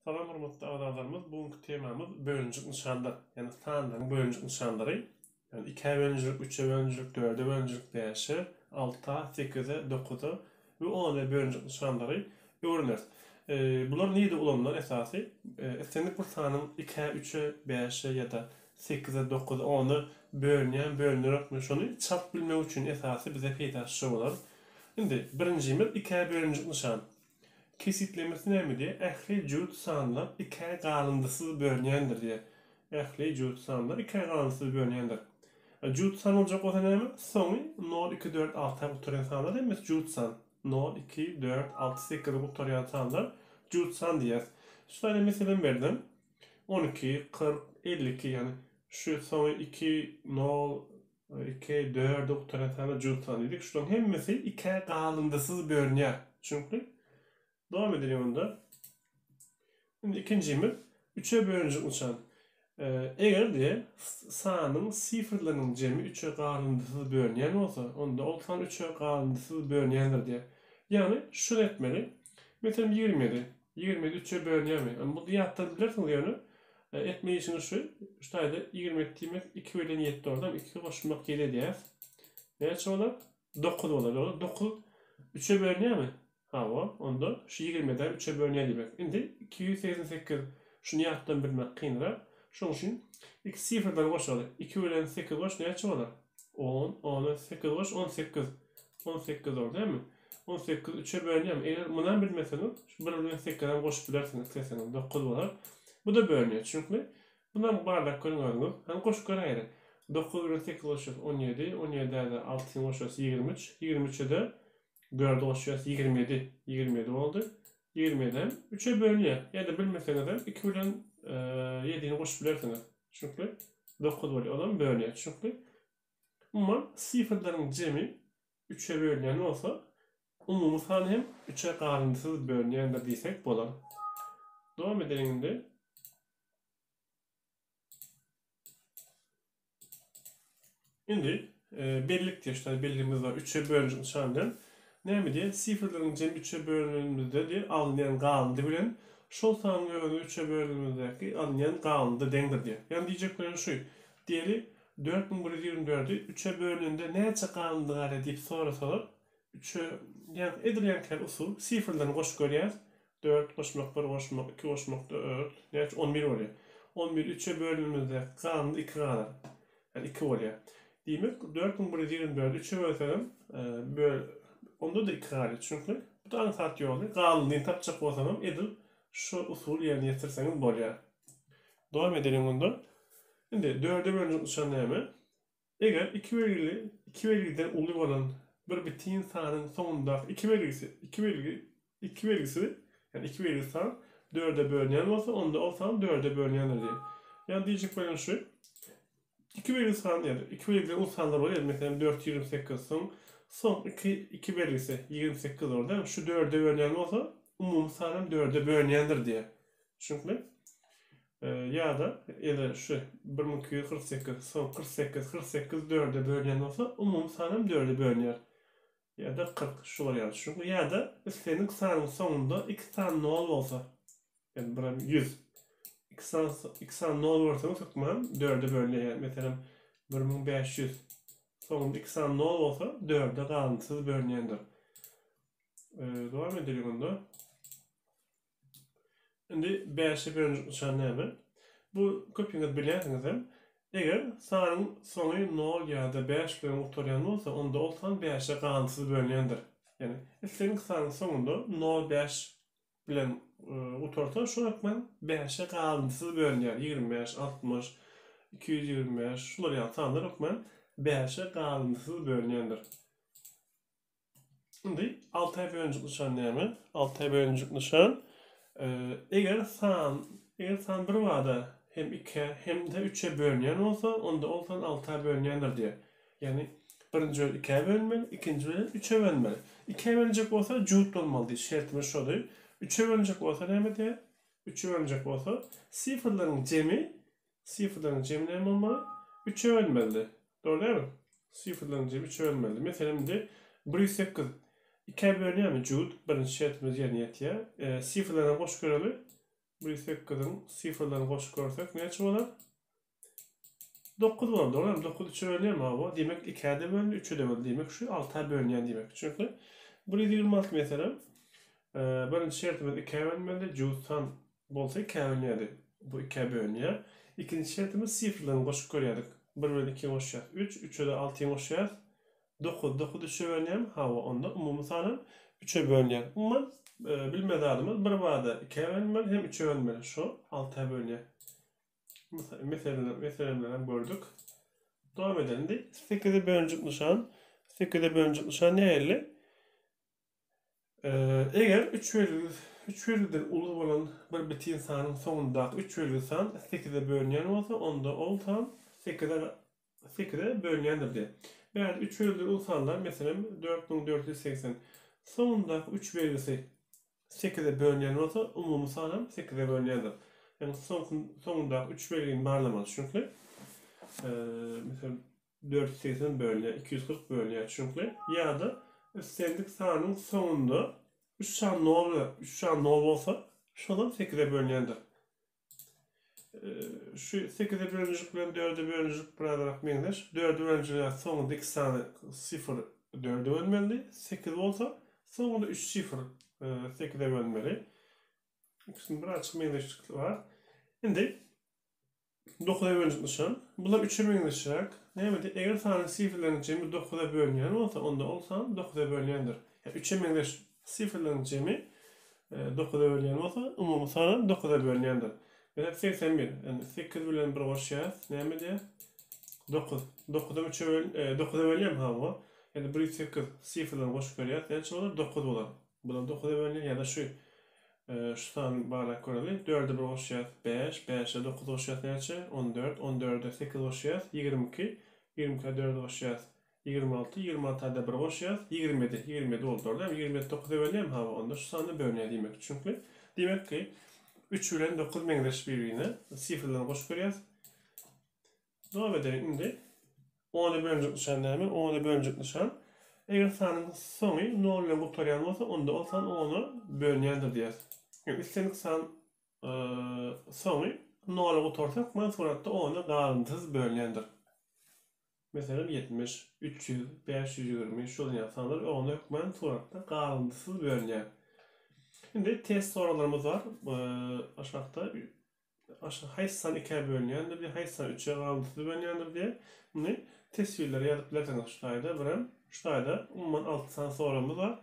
Salam hormatly agzalarymyz bu günki temamyz bölünjik nyşanlar ýagny sanlaryň bölünjik nyşanlary ýagny ikä bölünjilik üçe bölünjilik dörde bölünjilik bäşe alta sekize dokuza we ona bölünjik nyşanlary öwreneris. Bular nirede ulanylar esasy islendik bir sanyň ikä üçe bäşe ýa-da sekize dokuza ona bölünýän bölünenokmy şony çalt bilmek üçin esasy bize peýdasy şo bolar. Indi birinjimiz ikä bölünjik nyşan. Kesgitlemesi näme diýýär? Ähli jübüt sanlar ikä galyndysyz bölünýändir diýýär. Ähli jübüt sanlar ikä galyndysyz bölünýändir. Jübüt san boljak bolsa näme? Soňy nol, iki, dört, alta gutarýan sanlar hemmesi jübüt san. Nol, iki, dört, alty, sekize gutarýan sanlar jübüt san diýýäris. Şu taýda meselem berdim. 12, 40, 52 ýagny şu soňy iki, nol, Iki, dörde gutaran sana jübüt san diýdik. Şularyň hemmesi ikä galyndysyz bölünýär. Düşnükli? Dowam edeliň onda. Indi ikinjimiz üçe bölünjek nyşan. Eger diýe sanyň sifrleriniň jemi üçe galyndysyz bölünýän bolsa, onda ol san üçe galyndysyz bölünýändir diýe. Ýagny şuny etmeli. Meselem 27. 27 üçe bölünýärmi? Bu ýatdan bilersiňiz ýöne Etmeli işiňiz şu, şu taýda 27 diýmek 2 bilen 7 oradan 2 goşmak 7 edýäs. Näçe bolar? 9 bolar. Ýogsa 9 3-e bölünýärmi? Hawa, onda şu 27-em 3-e bölünýär diýmek. Indi 288 şuny ýatdan bilmek kynrak. Şonuň üçin iki sifrden goşaly. 2 bilen 8 goş näçe bolar? 10, 10-a 8 goş 18. 18 bolar, dälmi? 18 3-e bölünýärmi? Eger munam bilmeseňiz, şu 1 bilen 8-em goşup bilersiňiz isleseňiz, 9 bolar. Bu-da bölünýär. Çünki bunam barlap görüň özüňiz. Hany goşup göräýeli. 9 bilen 8 goşýas 17, 17-ä-de 6-ny goşýas 23, 23-e-de 4-i goşýas 27, 27 boldy. 27-em 3-e bölünýär. Ýa-da bilmeseňizem 2 bilen 7-ni goşup bilersiňiz. Çünki 9 bolýar. Olam bölünýär. Çünki umuman sifrleriň jemi Üçe bölünýän bolsa, umumy san hem üçe galyndysyz bölünýändir diýsek bolar. Dowam edeliň indi. Indi e, bellik diýe şular belligimiz bar. Üçe bölünjek nyşan bilen. Näme diýe? Sifrleriň jemi üçe bölünenimizde diýe alynýan galyndy bilen şol sanyň özüni üçe bölünimizdäki alynýan galyndy deňdir diýe. Ýagny diýjek bolýan şu. Diýeli, 4124-i üçe bölünende näçe galyndy galýar diýip sorasalar, üçe, ýagny edilýänkä usul, sifrlerini goşup görýäs. Dört goşmak bir goşmak iki goşmak dört, näçe, on bir bolýar. On biri üçe bölenimizde galyndy iki galar. Ýagny iki bolýar. Diýmek, 4124-i üçe bölsegem, böl, onda-da iki galýar. Çünki bu-da aňsat ýoly. Galyndyny tapjak bolsaňam edil şu usuly ýerine ýetirseňiz bolýar. Dowam edeliň onda. Indi dörde bölünjek nyşan näme? Eger iki belgili, iki belgiden uly bolan bir bitin sanyň soňundaky iki belgisi, iki belgi, iki belgisi, ýagny iki belgili san dörde bölünýän bolsa, onda ol san dörde bölünýändir diýýär. Ýagny diýjek bolýan şu, iki belgili san ýa-da iki belgiden uly sanlar bolýar, meselem 428 soň, soň iki, iki belgisi 28 bolar, dälmi? Şu dörde bölünýän bolsa, umumy san hem dörde bölünýändir diýýär. Düşnükli? Ýa-da, ýa-da şu 1248, soň 48, 48 dörde bölünýän bolsa, umumy san hem dörde bölünýär. Ýa-da 40, şular ýaly. Düşnükli? Ýa-da islendik sanyň soňunda iki sany nol bolsa, ýagny bir 100, iki sany, iki sany nol görseňiz hökman dörde bölünýär. Meselem, 1500, soňunda iki sany nol bolsa, dörde galyndysyz bölünýändir. Dowam edeliň onda. Indi bäşe bölünjek nyşan näme? Bu köpüňiz bilýänsiňiz hem. Eger sanyň soňy nol ýa-da bäş bilen gutarýan bolsa, onda ol san bäşe galyndysyz bölünýändir. Ýagny islendik sanyň soňunda nol bäş bilen gutarsa, şol hökman bäşe galyndysyz bölünýär. 25, 60, 225 şular ýaly sanlar hökman bäşe galyndysyz bölünýändir. Indi altaý bölünjik nyşan näme? Altaý bölünjik nyşan eger san eger san bir bada hem ikä hem-de üçe bölünýän bolsa, onda ol san alta bölünýändir diýýär. Ýagny birinji bölüm ikä bölünmeli, ikinji bölüm üçe bölünmeli. Ikä bölünjek bolsa jübüt bolmaly diýdi. Şertimiz şody. Üçe bölünjek bolsa näme diýýär? Üçe bölünjek bolsa sifrleriň jemi Sifrleriň jemi näme bolmaly? Üçe bölünmelidi. Dogry dälmi? Sifrleriň jemi üçe bölünmelidi. Meselem, indi 108 ikä bölünýärmi? Jübüt. Birinji şertimiz ýerine ýetýär. E, sifrlerden goşup göreli. 108-iň sifrlerini goşup görsek näçe bolar? 9 bolar, dogrymy? 9 3-e bölünýärmi? Hawa. Diýmek, 2-ä-de bölündi, 3-e-de bölündi. Diýmek, şu 6-a bölünýän diýmek. Çünki 126 meselem, birinji şertimiz 2-ä bölünmeli, jübüt san bolsa 2-ä bölünýärdi. Bu 2-ä bölünýär. Ikinji şertimiz sifrlerini goşup görýärdik. 1 bilen 2-ni goşýas, 3, 3-e-de 6-ny goşýas, 9, 9 3-e bölünýärmi? Hawa, onda umumy sanam 3-e bölünýär. Umuman, bilmeli zadymyz bir bada 2-ä bölünmeli hem 3-e bölünmeli. Şu 6-a bölünýär. Meselemlerem gördük. Dowam edelim indi. 8-e bölünjik nyşan. 8-e bölünjik nyşan nähili? Eger 3 belgili 3 belgiden uly bolan bir bitin sanyň soňundaky 3 belgili san 8-e bölünýän bolsa, onda ol san 8-e 8-e bölünýändir diýýär. Bärde 3 belgili uly sanlar, meselem, 4480. Soňundaky 3 belgisi Sekize bölünýän bolsa, umumy sanam sekize bölünýändir. Ýagny soňky soňundaky üç belgini barlamaly. Düşnükli? Meselem, 480 bölünýär, 240 bölünýär. Düşnükli? Ýa-da islendik sanyň soňunda üç sany nol, üç sany nol bolsa, şolam sekize bölünýändir. Şu sekize bölünjik bilen dörde bölünjik birazrak meňzeş. Dörde bölünjige soňunda iki sany sifr dörde bölünmeli. Sekiz bolsa soňunda üç sifr sekize bölünmeli. İkisinin birazcık meňzeşlikli bar. Indi dokuza bölünjik nyşan. Bular üçe meňzeşräk. Näme diýip, eger sanyň sifrleriniň jemi dokuza bölünýän bolsa, onda ol san dokuza bölünýändir. Ýa üçe meňzeş Sifrleriň jemi dokuza bölünýän bolsa, umumy sanam dokuza bölünýändir. Meselem, 81, ýagny sekiz bilen bir goşýas, näme edýär? Dokuz. Dokuzam üçe böl, dokuza bölünýärmi? Hawa. Ýa-da 108 sifrlerini goşup görýäs, näçe bolar? Dokuz bolar. Bulam dokuza bölünýär ýa-da şu şu sany barlap göreli. Dörde bir goşýas, bäş, bäşe dokuz goşýas näçe? On dört. On dörde sekiz goşýas, 22. 22-ä dördi goşýas, 26, 26-da bir goşýas, 27, 27 boldy, dogry dälmi? 27 dokuza bölýärmi? Hawa, onda şu sany bölünýär diýmek. Çünki, diýmek ki, 3 bilen 9 meňzeş bir-birine, sifrlerini goşup görýäs. Dowam edeliň indi. Ona bölünjek nyşan näme? Ona bölünjek nyşan, eger sanyň soňy nol bilen gutarýan bolsa, onda ol san ona bölünýändir diýýäs. Ýöne islendik san soňy nola gutarsa, hökman suratda ona galyndysyz bölünýändir. Meselem, 70, 300, 520 şol ýaly sanlar ona hökman suratda galyndysyz bölünýär. Indi test soraglarymyz bar. Aşakda aşa haýsy san ikä bölünýändir diýip, haýsy san üçe galyndysyz bölünýändir diýip, muny teswirlere ýazyp bilersiňiz. Şu taýda birem, şu taýda umuman 6 sany soragymyz bar.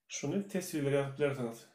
Şuny teswirlere ýazyp bilersiňiz.